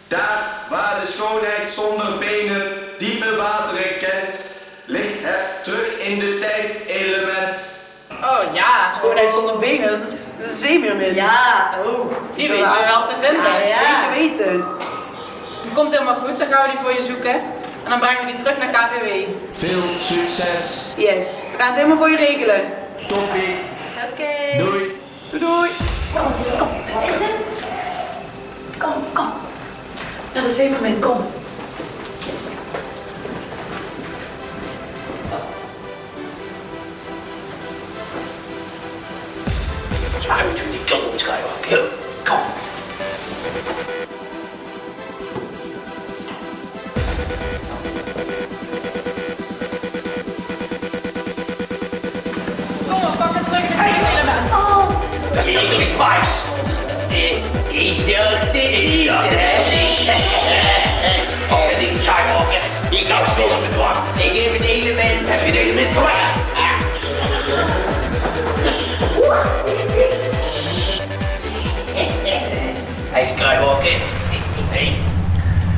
Daar waar de schoonheid zonder benen diepe wateren kent, ligt het terug in de tijd element. Oh ja. Schoonheid zonder benen, dat is, dat is een zeemermin. Ja, oh, die weten we wel te vinden. Ja, zeker weten. Het komt helemaal goed, dan gaan we die voor je zoeken. En dan brengen we die terug naar K V W. Veel succes. Yes, we gaan het helemaal voor je regelen. Toppie. Oké. Doei. Doei, doei. Kom, kom, let's go. Kom, kom. Naar de zeemermin, kom. Volgens mij moeten we die kant op, Skywalker. Ja, kom. Spice. Ik, ik dacht het niet, ik dacht het niet. Pak het ding, Skywalker. Ik heb het wel met dwang. Ik heb het element. Heb je het element? Kom maar. Hey, Skywalker. Hey.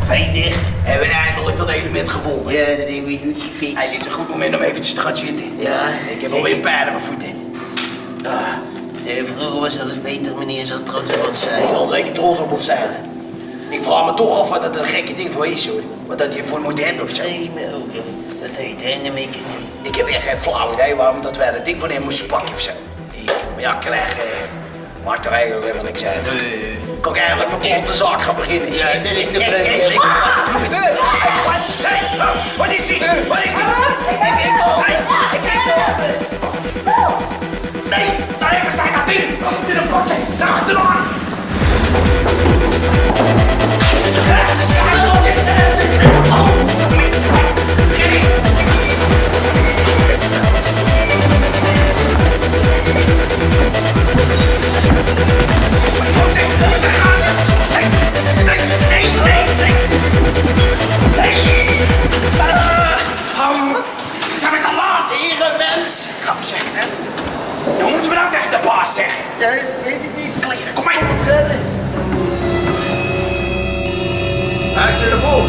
Vrienden, hebben we eindelijk dat element gevonden? Ja, dat hebben we goed gefixt. Hey, dit is een goed moment om even te gaan zitten. Ja. Ik heb alweer pijn aan mijn voeten. Ah. De vroeger was alles beter, meneer. Zal trots op ons zijn. Hij zal zeker trots op ons zijn. Ik vraag me toch af wat dat een gekke ding voor is, hoor. Wat dat je voor moet hebben of zo. Nee, maar ook of het heet en ermee kan doen. Ik heb echt geen flauw idee waarom dat wij dat ding van hem moesten pakken of zo. Ik, maar ja, krijgen. Maakt er eigenlijk helemaal niks uit. Kan ik eindelijk mijn kont de zaak gaan beginnen? Ja, dat is de bedoeling. Hey, wat? Hey, wat? Hey, oh, wat is dit? Wat is dit? Ik, ik, ik, ik, nee, daar hebben zij dat ding. Dit een pakken. Daar achteraan. Zijn we te laat? Hier, mens. Gaan we zeggen, hè? Dan moeten we nou tegen de baas zeggen. Ja, weet ik niet. Kleren, kom maar. Kom ons redden. Maak telefoon.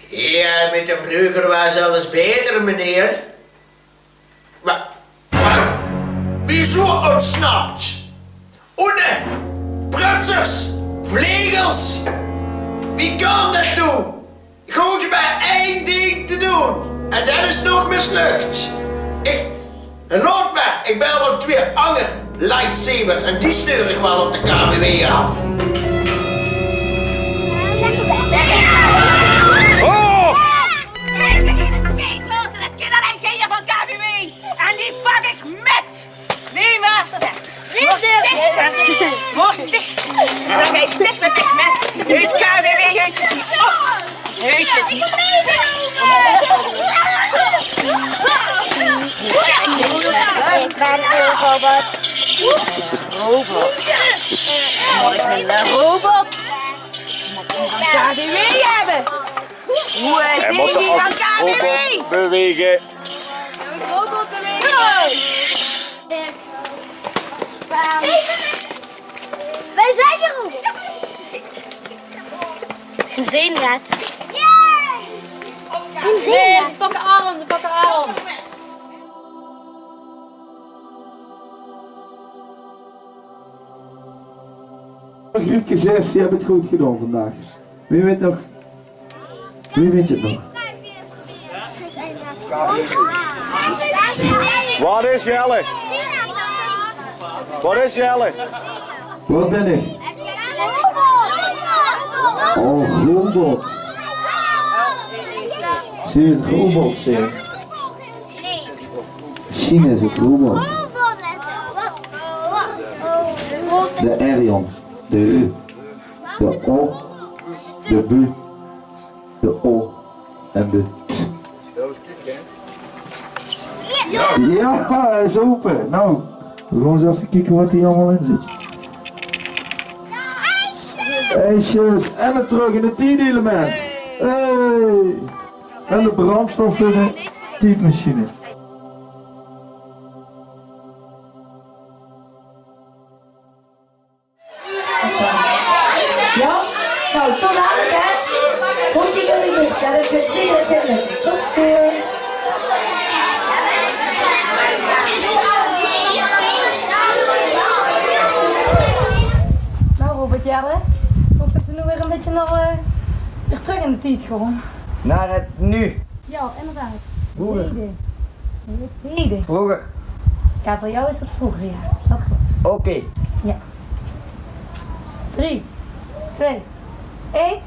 Ja, met de vleuger was alles beter, meneer. Wa-, wat? Wieso ontsnapt? Ohne prutsers, vlegels. Wie kan dat nou? Gewoon maar één ding te doen. En dat is nog mislukt. Ik, laat maar, ik bel wel twee anger lightsabers en die stuur ik wel op de K W W af. Oh! Ik ben hier de scheet laten, dat kan alleen keer van K W W. En die pak ik met. Wie was dat? Worst dicht. Worst dicht. Dan ga je sticht met mich met. Heet K W W, heet het hier. Oh. Heet het hier. Robot. Robot. Robot. K W W hebben. Hoe is het hier van K W W? Bewegen. Robot bewegen. Wij zijn er al. Hoe zijn het? Hoe zijn het? Pak de arm, pak de arm. Grietje zes, die hebben het goed gedaan vandaag. Wie weet nog? Wie weet het nog? Waar is Jelle? Waar is Jelle? Wat ben ik? Oh, robot. Zie je het robot, zie je? Misschien is het robot. De R, Jan. De R. De O, de B, de O en de T. Ja, is open. Nou, we gaan eens even kijken wat hier allemaal in zit. Ijsjes en het terug in het tiedelement. Hey. En de brandstof voor de tiedmachine. Ja? Nou, tot aan, hè? Komt ie weer, dat ik het zin heb. Tot stuur. Nou, Robert, Jelle, ik hoop dat we nu weer een beetje naar, eh, weer terug in de tijd gaan. Naar het nu. Ja, inderdaad. Vroeger. Heden. Heden. Vroeger. Ja, voor jou is dat vroeger, ja. Dat klopt. Oké. Ja. Drie, twee, één.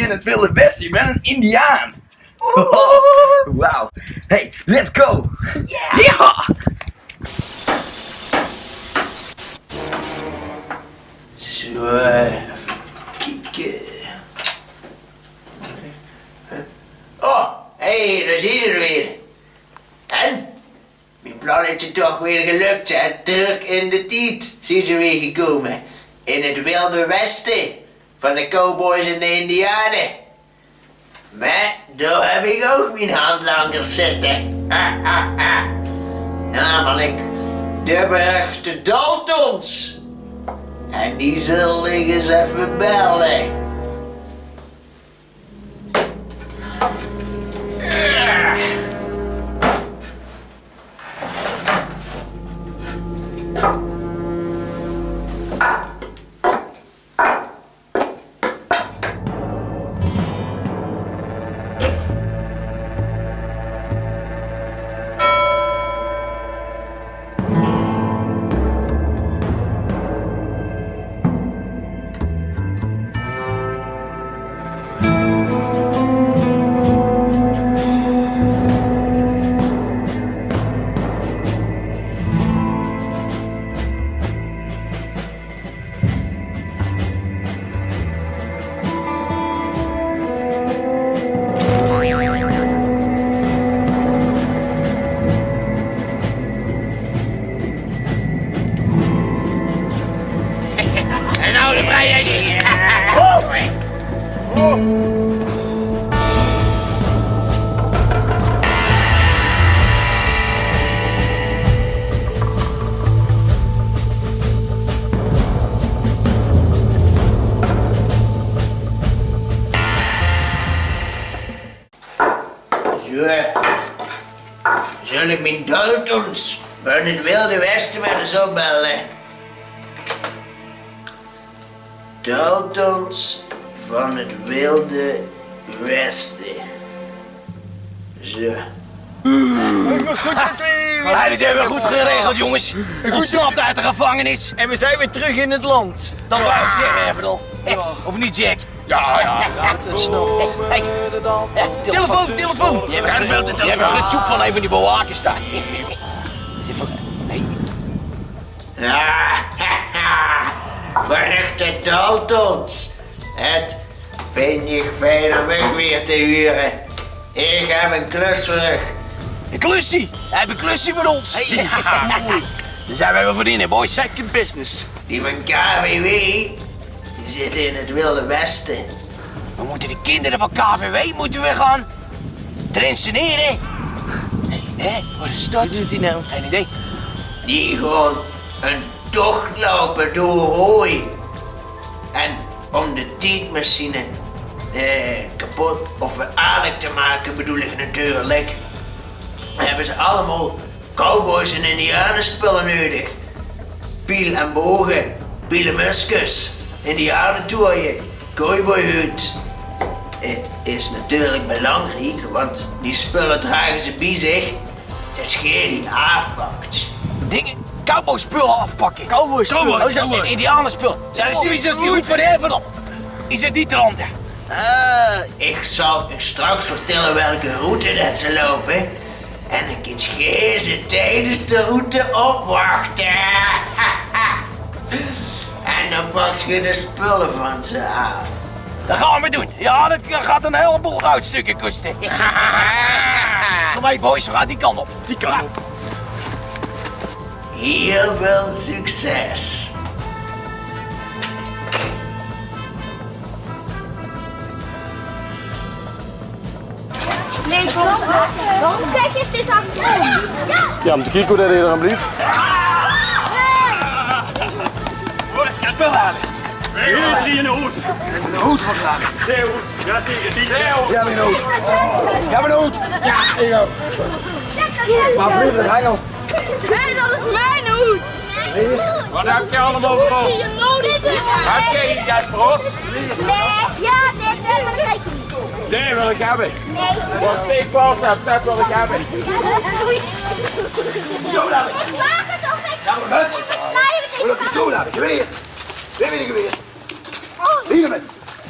in het Wilde Westen. Ik ben een Indiaan. Wauw. Hey, let's go. Ja. Zo, even kieke. Oh, hey, daar zien we weer. En? Mien plan is 't toch weer gelök, hè? Trök in de tied zien ze weer gekómme. In 't Wilde Weste van de cowboys en de indiane. Mer dao höb ich ouch mien handlangers zitte. Namelik de beruchte Daltons. En die zal ich ins effe belle. En nou de brei, hè, die. Zo. Zal ich mien Daltons van 't Wilde Weste mer ins opbelle? Daltons van 't Wilde Weste. Zo. Hey, dit höbbe we good geregeld, jónges. Ontsnapt oet de gevangenis. En we zien weer trök in 't land. Dat wou ik zegge, Everdel. Of neet, Jack? Ja, ja. Hey. Telefoon, telefoon. Jij hebt een getjoek van een van die bewakers staan. Hey. Beruchte Daltons. Het vind ich fijn om uch weer te hure. Ich höb ein klus veur uch. Ein klussie? Höb ein klussie veur ós? Hey. Ja, mooi. Dao zien we weer veur in, hè, boys. Back in business. Die van K V W, die zitte in 't Wilde Weste. We mótte de kinder van K V W mótte we gaon treinsenere. Hey, hè? Wat is dat? Wat doet die nou? Geen idee. Die gaon ein toch loupe door Hooi. En om de tiedmachine, eh, kapot of weer aardig te make, bedoel ich natuurlik, höbbe ze allemaol cowboys- en indianenspulle neudig. Piel en boge, pielemöskes, indianentoeje, cowboyhuud. Het is natuurlik belangriek, want die spulle drage ze bie zich. Dat geer die aafpakt. Dinge, cowboyspullen aafpakke. Cowboyspullen. Oh, is dat indianenspul? Zijn ze zoiets als die hoed van Everdel? Is het die trant, hè? Eh, ich zal uch straks vertelle welke route dat ze loupe. En dan kint geer ze tijdens de route opwachte. En dan pakt geer de spulle van ze aaf. Dat gaon we doen. Ja, dat gaat een heleboel goudstukken kosten. Kom maar, boys, we gaan die kant op. Die kant op. Hiel väöl succes. Nee, kom. Waarom kijk je eens deze achterom? Ja, om te kieke hoe dat hier aan blieft. Spul aan. Jullie drie in de hoed. In de hoed wordt gedaan. Twee hoed. Ja, zeker. Die twee hoed. Ja, mijn hoed. Ja, mijn hoed. Ja, ik ook. Maar vlieg het hengel. Hé, dat is mijn hoed. Wat heb je allemaal voor ons? Heb je iets voor ons? Nee, ja, dit, eh, maar dat weet je niet. Die wil ik hebben. Nee. Wat steek vast hebt, dat wil ik hebben. Pistool heb ik. Ik maak het of ik... Ja, maar muts. Moet een pistool hebben, geweer. Twee met een geweer. Oh. Hier met.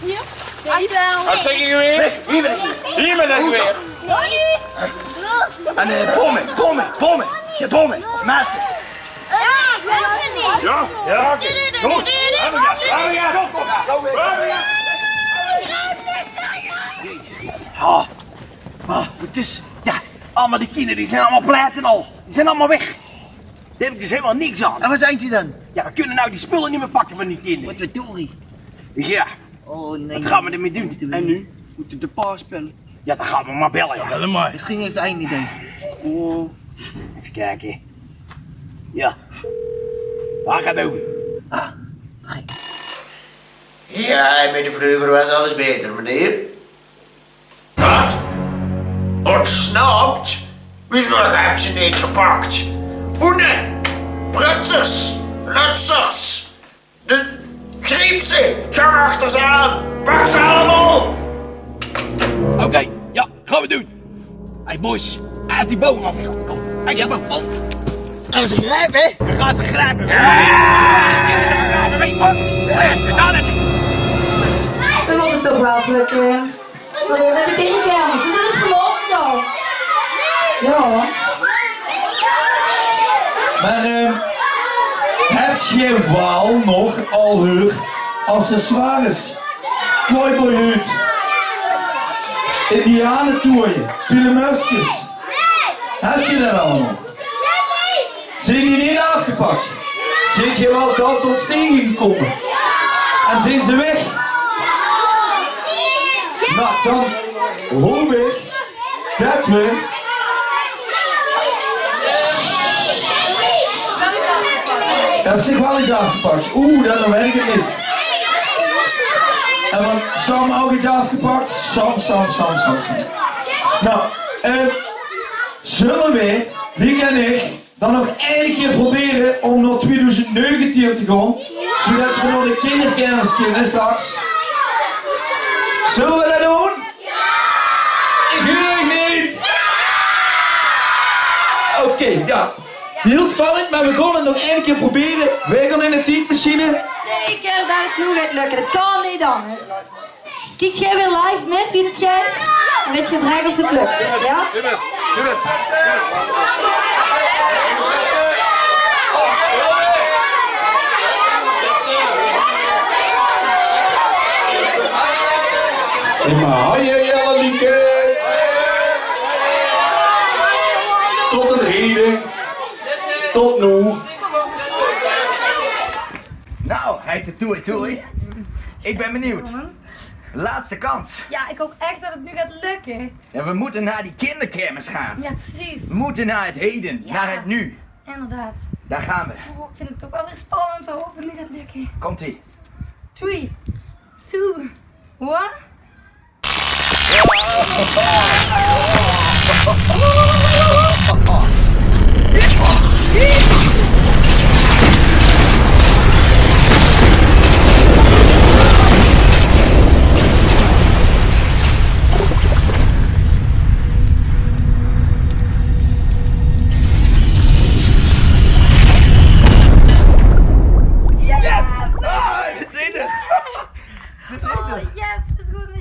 Hier? Wat zègk ich weer? Hie bön ich weer. En eh, bómme, bómme, bómme. Jao, bómme. Of messe. Jao, jao. Good. Jao, ah, ah, wat is, jao, allemaol die kinjer, die zeen allemaol plaete al. Die zeen allemaol weg. Dao höb ich dus hielemaol niks aan. En wat zeen ze dan? Jao, veer kónne noe die spölle neet mie pakke van die kinjer. Wat verdorie. Jao. Oh, nae. Wat gaon v'r d'r mèt doon? En noe? Mótte v'r de pa belle? Jao, dan gaon v'r mer belle, jao. Bel mer. Mesjien haet 'r ein idee. Oh. Effe kieke. Jao. Waat gaon v'r doon? Ah, gek. Jao, mèt de vreuger waas alles baeter, meneer. Wat? Óntsnapt? Wieso höb ich ze neet gepak? Oene, prutsers, lutsers, de griepse, gaon achter ze aan. Pak ze allemaol. Oké, jao, gaon v'r doon. Hey, boys, oet die boum aaf, jao. Kóm, oet die boum. Kóm. Gaon ze gripe, hè? Veer gaon ze gripe. Jao! Grijp ze dan, hè. Veer mótte toch waal gelukke. Veer höbbe kinjerkermis, dus det is gewoen zo. Jao. Mer, eh, höb geer waal nog al heur accessoires? Cowboyhuut, indianetoeje, pielemörskes. Höb geer det allemaol? Zeen die neet aafgepak? Zeet geer waal dao tot steen gekómme? En zeen ze weg? Noe, dan haop ich det v'r... Höb ich waal get aafgepak? Oeh, dan weit ich 't neet. En waat, Sam ouch get aafgepak? Sam, Sam, Sam, Sam. Noe, eh, zölle v'r, wie kin ich dan nog eine kier probere óm nao twiedoezend negentien te gaon, zoedet v'r nao de kinjerkermis kinne straks? Zölle v'r det doon? Ich huur uch neet. Oké, jao. Hiel spannend, mer v'r gaon 't nog eine kier probere. V'r gaon in de tiedmesjien. Zeker det 't noe geit lökke. Det kan neet anges. Kiek geer weer live mit wie det geit? Dan weit geer direk of 't lök. Jao? Zeg maar, hoi, hoi, alle lieke. Tot 't heden. Tot noe. Nou, heite toei toei. Ik ben benieuwd. Laatste kans. Ja, ik hoop echt dat het nu gaat lukken. Ja, we moeten naar die kinderkermis gaan. Ja, precies. We moeten naar het heden, naar het nu. Inderdaad. Daar gaan we. Oh, ik vind het toch wel weer spannend hoor, of het nu gaat lukken. Komt-ie. Three, two, one. Yes! Ah, ik zeen 't! Oh, yes, we zien 't.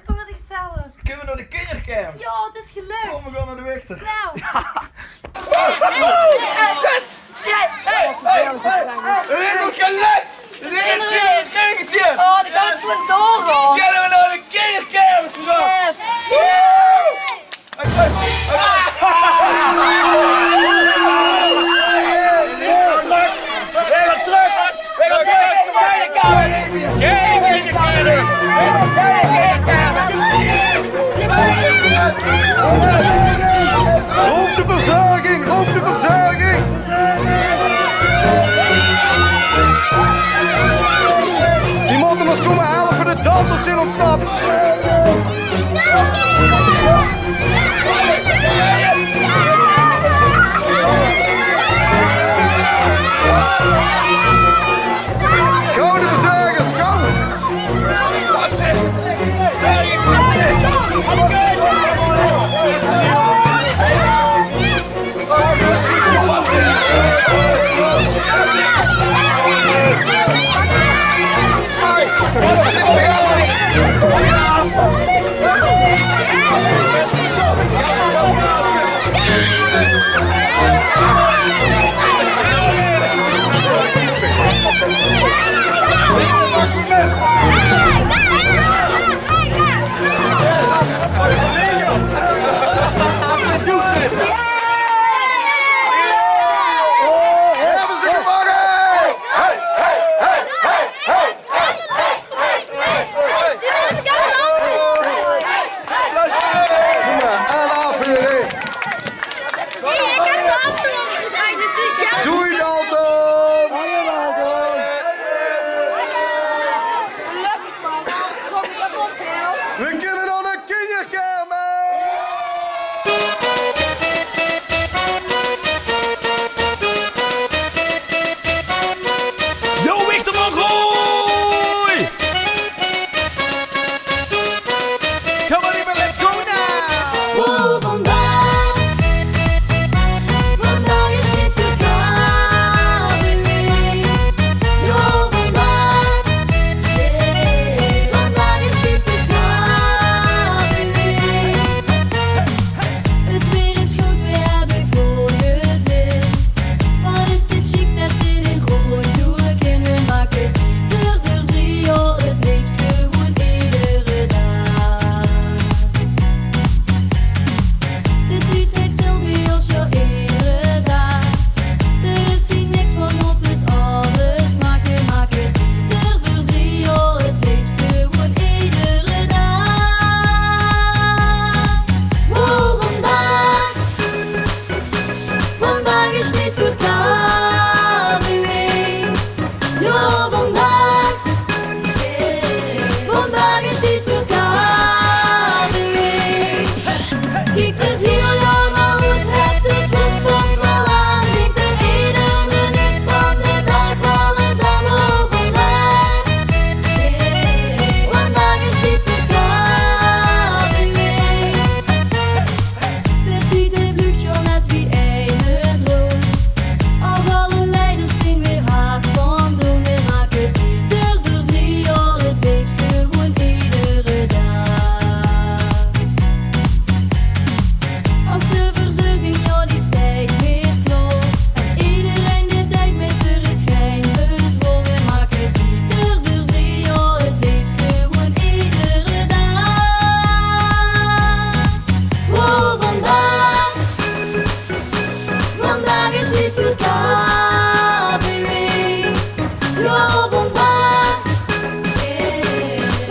Kom maar, ik zelf. Kunnen we naar de kinderkermis? Ja, het is gelukt. Kom, we gaan naar de wichter. Snel. Yes! Hey, hey, hey. Het is ons gelukt! We zijn in twintig negentien! Oh, dan kan ik gewoon door, hoor. Kunnen we naar de kinderkermis straks? Yes! Woe! Weer terug! Weer terug! Bij de kamer! Roep de verzorging! Roep de verzorging! Die moeten ons komen halen voor de tante is ontsnapt! Gauw, de verzorgers, gauw! Höbbe ze gewónne! Hey, hey, hey, hey, hey! Doei, Daltons! Gelukkig, man. Anders kom ik kapot, hè. We kinne nog nao de kinjerkermis! Yo, Wichter van Rooi! Come on, everybody, let's go now! Wow, vandaag, vandaag is dit verklaring. Yo, vandaag, vandaag is dit verklaring. Het weer is good, we hebbe gooje zin. Wat is dit sjiek det dit in Rooj zoe kin. We make d'r veur drie jaor, het leefs gewoen edere daag. De tied steit stil bie ós, jao, edere daag. D'r is hie niks van op, dus alles maag. We make d'r veur drie jaor, het leefs gewoen edere daag. Wow, vandaag, vandaag is dit verklaring. Jao, vandaag, vandaag is dit verklaring. Kiek, het hiel jaor nao oet, het is op ós al aan. Dink d'r eder minuut van de daag waal ins aan. Wow, vandaag, vandaag is dit verklaring. De tied vluug, jao, net wie eine droom. Al alle leiders zien weer hard van doen. We make d'r veur drie jaor, het leefs gewoen edere daag. Ouch de verzörging, jao, die steit weer klaor. En ederein dae deit mit, d'r is gein bezwaor. We make d'r veur drie jaor, het leefs gewoen edere daag. Wow, vandaag, vandaag is dit verklaring. Jao, vandaag,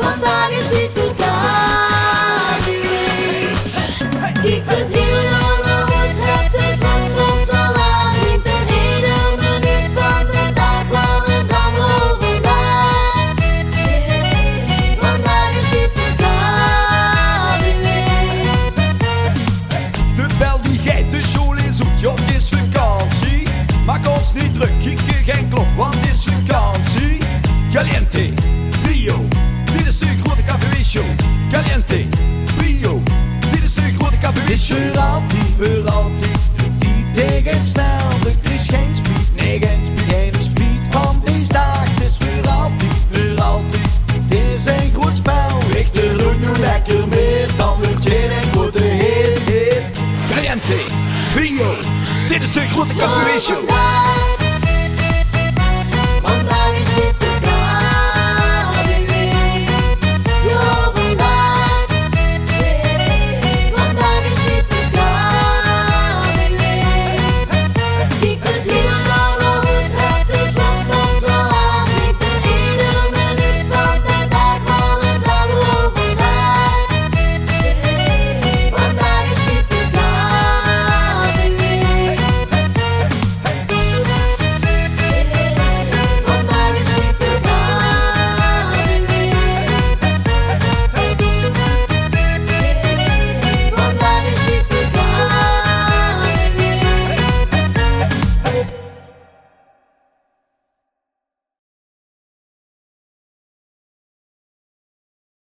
vandaag is dit verklaring. Kiek, het hiel jaor nao oet, het is op ós al aan. Dink d'r eder minuut van de daag waal ins aan. Wow, vandaag, vandaag is dit verklaring. De bel die geit, de sjool is oet, jao, 't is vakantie. Maak ós neet drök, kiek gein klok, want 't is vakantie. Caliente, Brio, dit is de groete K V W-show. Caliente, Brio, dit is de groete K V W-show. 't Is veur altied, veur altied, de tied die geit snel. D'r is gein spiet, nae, gein spiet, gein spiet van dees daag. 't Is veur altied, veur altied, 't is ein groet spel. Wichter, doot noe lekker mit, dan wuuert 't ein groete hit, hit. Caliente, Brio, dit is de groete K V W-show.